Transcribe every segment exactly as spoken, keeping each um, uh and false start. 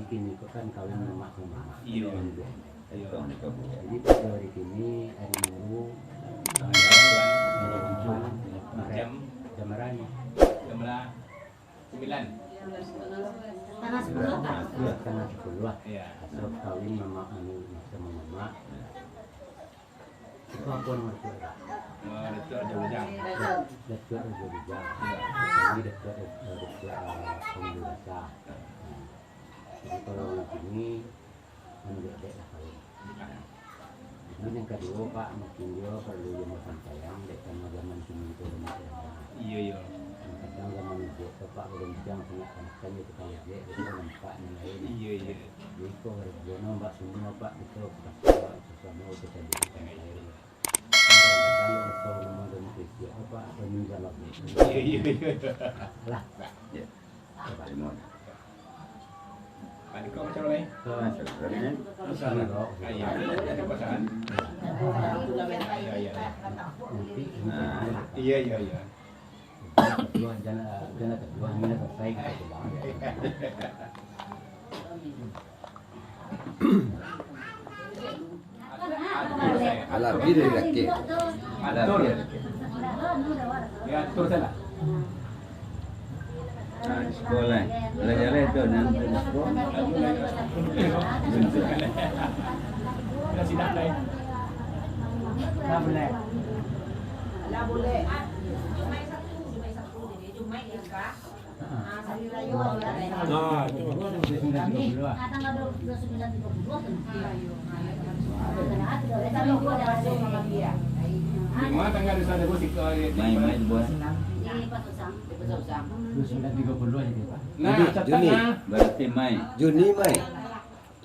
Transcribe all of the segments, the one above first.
Kini ko kan kawin mamak sama mamak. Iyo. Iyo. Jadi, pada hari kini, hari Minggu, tanggal delapan, jam, jam bara ni? Jam bara? Sembilan. Setengah sepuluh, Pak. Iyo, setengah sepuluh lah. Iyo. Asal kawin mamak, anu, sama mamak. Itu apo namo itu, Pak? Eh, Datuak Rajo Bujang. Datuak Rajo Bujang. Iyo. Kami Datuak, eh, Datuak, eh, Pangulu Basa. Jadi, kalau kini, anu, dek-dek lah kawin. Jadi, yang kaduo, Pak, mungkin juo paralu jo basampaian, dek karano zaman kini tu banyak yang. Iyo, iyo. Kadang zaman ejek tu, Pak, babincang sangaik kanakan jo tukang ejek, itu nampak nan lain. Iyo, iyo. Jadi, ko harus juo nambah semua, Pak, kito sasamo, sasamo kito cari ikan air. Kadang-kadang raso namo dan ejek tu, Pak, babincang lagi. Iyo, iyo, iyo. Lah. Iyo. Terima kasih. Tadi kau macam mana? Macam mana? Macam mana? Ah, iya. Ada pasangan? Iya, iya. Ah, iya, iya, iya. Dua, jangan, jangan, dua, jangan sampai kita pulang. Alah, bida laki. Alah, bida laki. Diatur salah. Ah, di sekolah. Jalan-jalan tu, nan di sekolah. Dah sidang dah. Dah boleh. Dah boleh. Nah, itu. Mai, mai, buat. Dua sembilan tiga puluh aja, Pak. Nah, Juni, Juni. Berarti Mai. Juni, Mai.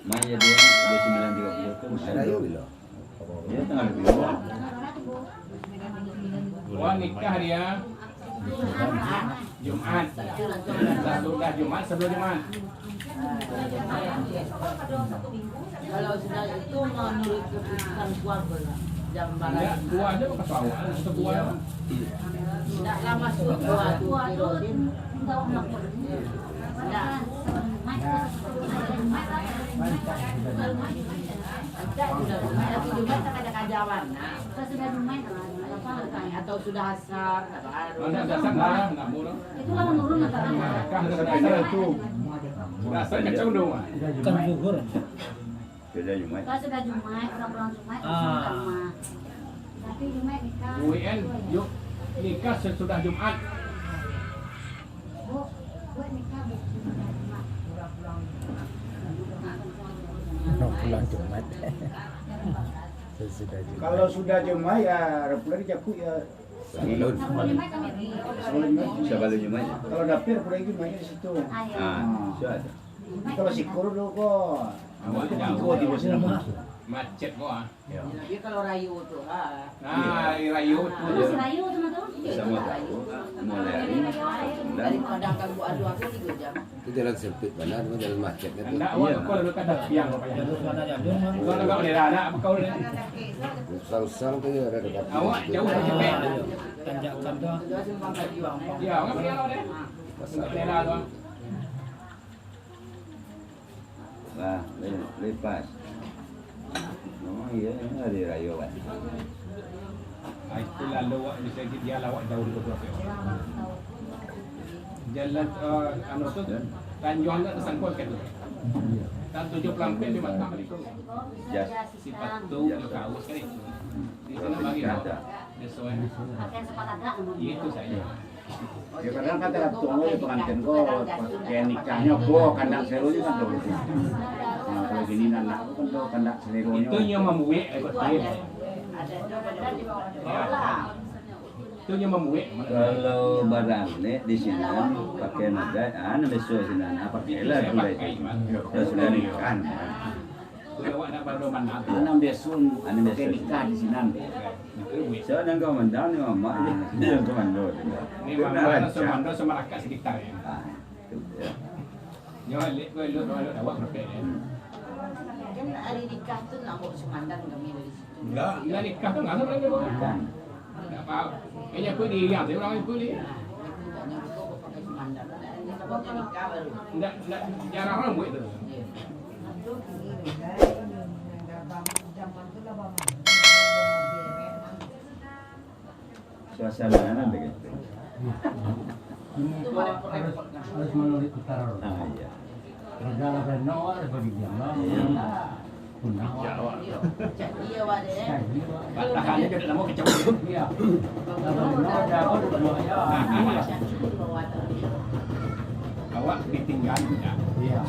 Mai ya dia, dua sembilan tiga puluh tu. Hari Rayo bilo? Dia tanggal dua. Wah, nikah dia Jumat. Sudah Jumat, sebelum Jumat. Kalau sudah itu menurut keputusan keluarga lah. Jam barat. Enggak, keluarga bukan soal, itu keluarga. Tidak lama sudah keluar tu, Kirodin. Tidak. Tidak, sudah Jumat, tapi Jumat tak ada kajawan. Nah. Atau sudah asar, tak ada. Mana dasar lah, nak murah. Itulah menurun, Pak. Kan dasar itu. Dasar kacau dong. Kan zuhur. Sudah Jumat. Kalau sudah Jumat, orang pulang Jumat, langsung ke rumah. Tapi Jumat nikah. Weekend, yuk, nikah sesudah Jumat. Bu, buat nikah, Bu, sesudah Jumat. Orang pulang Jumat. Sesudah Jumat. Kalau sudah Jumat, ya, orang pulang jaku, ya. Sebelum. Sebelum Jumat kami pergi. Sebelum Jumat. Sebelum Jumat. Kalau dapir, orang pulang Jumat di situ. Ah, ya. Ah, sudah. Kalau sikul tu ko, awak tigo-tigo sinan. Macet ko, ah. Ya. Tapi kalau rayo tu, ha. Nah, hari rayo tu. Terus rayo tu mah tu? Samo tahu. Mulai hari. Dari Padang ka Bukak Adu tu tigo jam. Itu jalan sempit bana, cuma jalan macet kan tu. Ndak, awak ko lalu kada siang rupanya. Kalau agak bendera, nak apa kau ni? Usang-usang tu ya, ada dekat. Awak jauh dari cepek. Tanjakan tu. Ya, awak bendera tu. Bendera tu. Lah, le-, lepas. Memang iya, ini hari rayo kan. Ah, itu lalu awak bisa di-, dia lawak jauh di Kota Pio. Jalan, eh, anu tu, Tanjuang tu tersangkut kan tu. Tan tujuh puluh ampek di mata balik tu. Jas. Sipatu, jas, kaos kan itu. Di sana bagi awak. Sesuai. Pakaian sepatu agak. Iya, itu saja. Ya, kadang kan tagantuang jo pangantin ko, pakaian nikahnyo ko, kandak selonyo kan tu. Nah, kalau bini anak ko kan tu kandak selonyo. Itu nyo mambuek, eh, buat duit. Ya. Itu nyo mambuek. Kalau barang ni di sinan, pakaian adat, ah, nan biaso sinan, ah, pakailah. Itu saya pakai, Mas. Kalau sudah nikah. Kalau awak nak baru mandang. Anak biaso, anak biaso. Pakai nikah di sinan. Saya nan komandan ni mamak je. Dia yang komando. Ni mamak komando sama rakyat sekitar ya. Ah, itu ya. Nyo elok, elok, elok awak berapa ya? Kan hari nikah tu nak bawa sumandan kami dari situ. Enggak, enggak nikah tu enggak ada lagi bawa. Bukan. Enggak apa. Kayaknya apa dia yang saya orang itu ni. Nah, itu tak nyangka kau pakai sumandan. Ndak, ndak jarang rambuik tu. Suasana nan begitu. Ini kok harus, harus menurut utara. Ah, iya. Raja Reno harus bagi dia. Iya. Punah, wak. Iya, wak. Iya, wak, deh. Iya, wak. Tahannya kita nama kecil. Iya. Raja Reno ada apa dulu, ya? Awak ditinggal, ya. Iya.